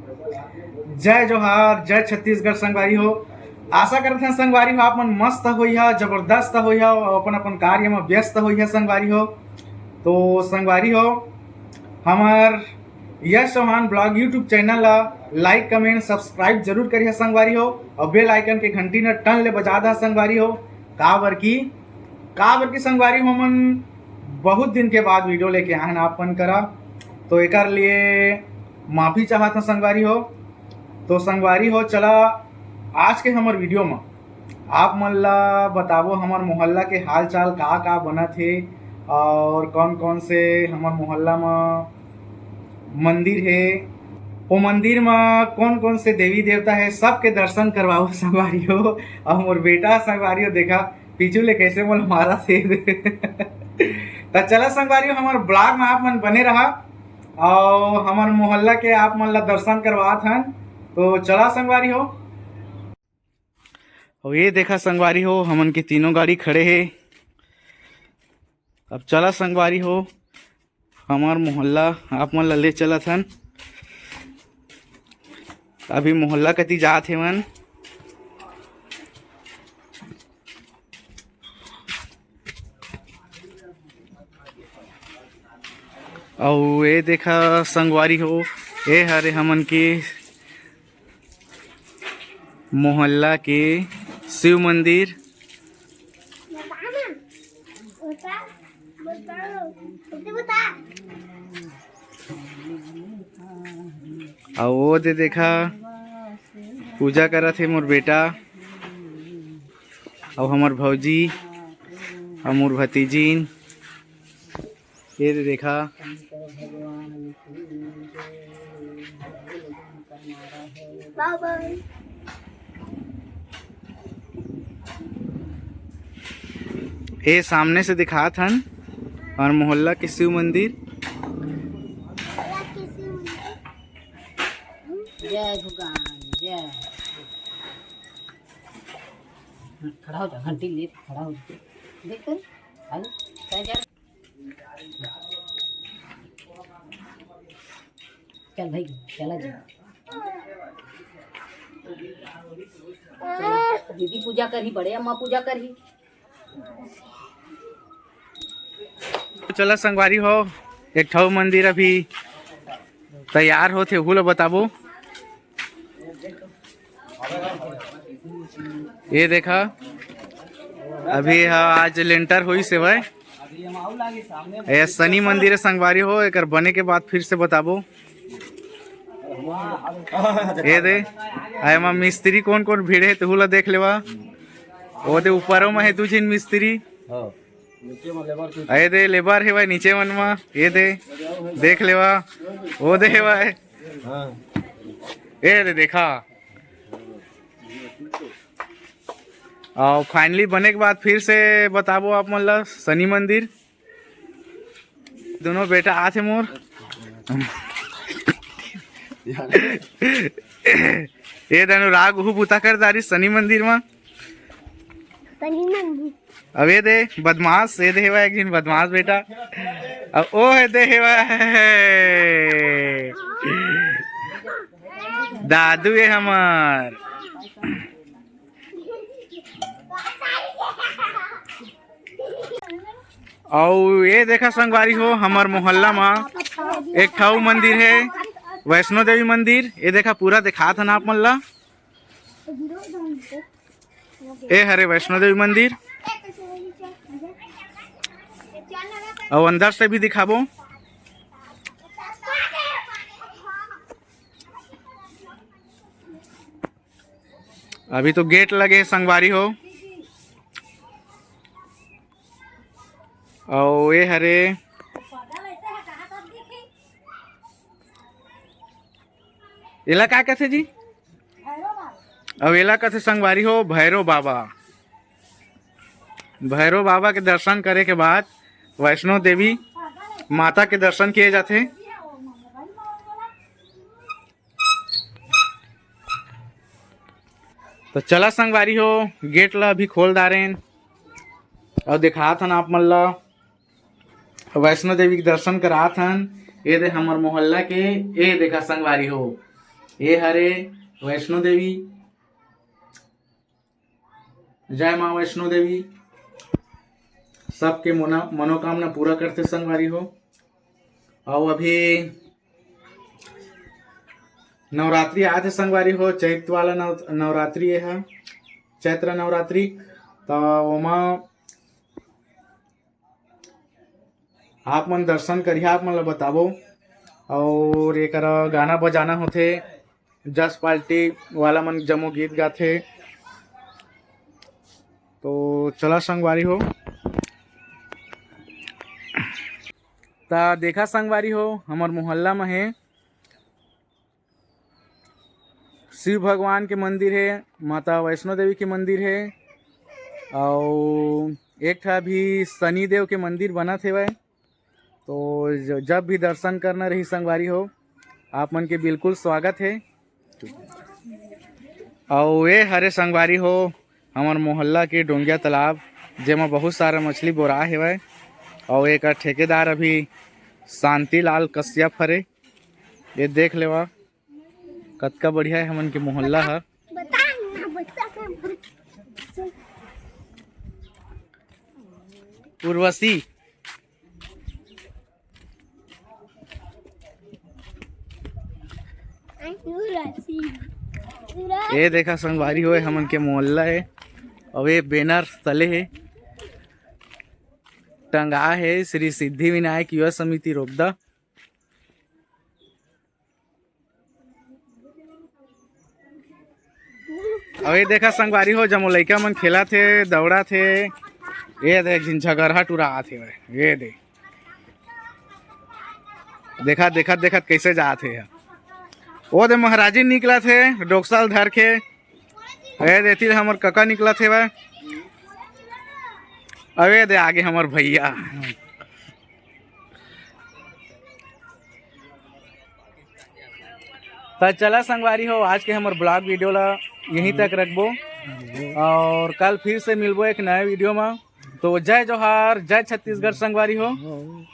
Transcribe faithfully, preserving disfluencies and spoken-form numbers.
जय जोहार, जय छत्तीसगढ़ संगवारी हो। आशा करत हन संगवारी हो, आप मन मस्त होइहा, जबरदस्त होइहा, अपन अपन कार्य में व्यस्त होइहा संगवारी हो। तो संगवारी हो, हमर यश चौहान vlog YouTube channel ला like, comment, subscribe जरूर करिहा संगवारी हो, और bell icon के घंटी न टन ले बजा दा संगवारी हो। काबर की, काबर की संगवारी हो, हमन बहुत दिन के बाद video लेके आए हैं आप मन करा, तो एकर लिए माफी चाहत हूँ संगवारी हो। तो संगवारी हो, चला आज के हमर video में आप मन ला बताबो हमर मोहल्ला के हाल चाल, का का बनत हे और कौन कौन से हमर मोहल्ला में मंदिर हे, ओ मंदिर में कौन कौन से देवी देवता हे, सबके दर्शन करवाबो संगवारी हो। और मोर बेटा संगवारी हो, देखा पीछू ले कैसे मोला मारा थे। तो चला संगवारी हो, हमर vlog में आप मन बने रहा और हमर मोहल्ला के आप मन ला दर्शन करवात हन। तो चला संगवारी हो। और ये देखा संगवारी हो, हमन के तीनों गाड़ी खड़े हे। अब चला संगवारी हो, हमार मोहल्ला आप मन ला ले चलत हन। अभी मोहल्ला कति जात हेवन। अउ ये देखा संगवारी हो, ये हरे हमन के मोहल्ला के शिव मंदिर। अउ वो दे देखा, पूजा करत हे मोर बेटा, अउ हमर भौजी, अउ मोर भतीजिन। ये दे देखा। ये सामने से दिखात हन और मोहल्ला के शिव मंदिर। जय भगवान, जय। खड़ा हो जा, घंटी ले खड़ा हो जा। देख कर, आ जा, चल जा। चल भाई, चला जा। दीदी पूजा करही, बड़े अम्मा पूजा करही। चला संगवारी हो, एक ठो मंदिर अभी तैयार होथे, ओहू ला बताबो। ये देखा, अभी ह आज लेंटर होइस हेवय। ये शनि मंदिर हे संगवारी हो, एकर बने के बाद फिर से बताबो। ये दे, आ एमा मिस्त्री कोन कोन भिड़े हे, तेहू ला देख लेवा। वो दे ऊपरो में हे दू झिन मिस्त्री। हाँ। नीचे में लेबर की। अरे दे, लेबर हे भाई, नीचे मन में। ये दे, देख लेवा। वो दे हे भाई। हाँ। ये दे, देखा। और finally बने के बाद फिर से बताबो आप मन ला शनि मंदिर। दोनों बेटा आथे मोर। ये दोनों राग उहू बुता कर दारी शनि मंदिर में। शनि मंदिर। अब ये दे बदमाश, ये दे हेवा एक झिन बदमाश बेटा। अब ओ हे दे हेवा दादू ये हमर। अउ ये देखा संगवारी हो, हमर मोहल्ला मा एक ठा अउ मंदिर हे, वैष्णो देवी मंदिर। ये देखा, पूरा दिखात हन आप मन ला। ए हरे वैष्णो देवी मंदिर, अउ अंदर से भी दिखाबो। अभी तो गेट लगे हे संगवारी हो। अउ ए हरे, एला का कथे जी? अउ एला कथे संगवारी हो भैरव बाबा। भैरव बाबा के दर्शन करे के बाद वैष्णो देवी माता के दर्शन किए जाथे। तो चला संगवारी हो, गेट ला अभी खोल डारेन अउ दिखात हन आप मन ला। वैष्णो देवी के दर्शन करात हन। ये दे हमर मोहल्ला के, ये देखा संगवारी हो, ये हरे वैष्णो देवी। जय माँ वैष्णो देवी। सबके मोना-, मनोकामना पूरा करथे संगवारी हो। अउ अभी नवरात्रि आत हे संगवारी हो, चैत वाला नव-, नवरात्रि ये ह, चैत्र नवरात्रि। त ओमा आप मन दर्शन करिहा, आप मन ल बताबो। अउ एकर गाना बजाना होथे, जस पार्टी वाला मन जम्मो गीत गाथे। तो चला संगवारी हो, त देखा संगवारी हो, हमर मोहल्ला म हे शिव भगवान के मंदिर हे, माता वैष्णो देवी के मंदिर हे, अउ एक ठा भी शनि देव के मंदिर बनत हेवय। तो ज-, जब भी दर्शन करना रही संगवारी हो, आप मन के बिल्कुल स्वागत हे। अउ ये हरे संगवारी हो, हमर मोहल्ला के डोंगिया तालाब, जेमा बहुत सारा मछली बोरा हेवय। अउ एकर ठेकेदार अभी शांतिलाल कश्यप हरे। ये देख लेवा, कतका बढ़िया हे हमन के मोहल्ला ह। उर्वशी। ये देखा संगवारी हो, हमन के मोहल्ला हे। अउ ये बैनर तले हे, टंगा हे श्री सिद्धि विनायक युवा समिति रोपदा। अउ ये देखा संगवारी हो, जम्मो लइका मन खेलत हे, दौड़त हे। ये देख, झिन झगरहा टुरा आत हे। ये दे, देखा, देखत, देखत कैसे जात हे। ओ दे महाराजी निकलत हे, डोकसा ल धर के। ए दे, एती ले हमर कका निकलत हे। अबे दे, आगे हमर भैया। त चला संगवारी हो, आज के हमर ब्लॉग वीडियो ला यहीं तक रखबो, और कल फिर से मिलबो एक नए वीडियो में। तो जय जोहार, जय छत्तीसगढ़ संगवारी हो।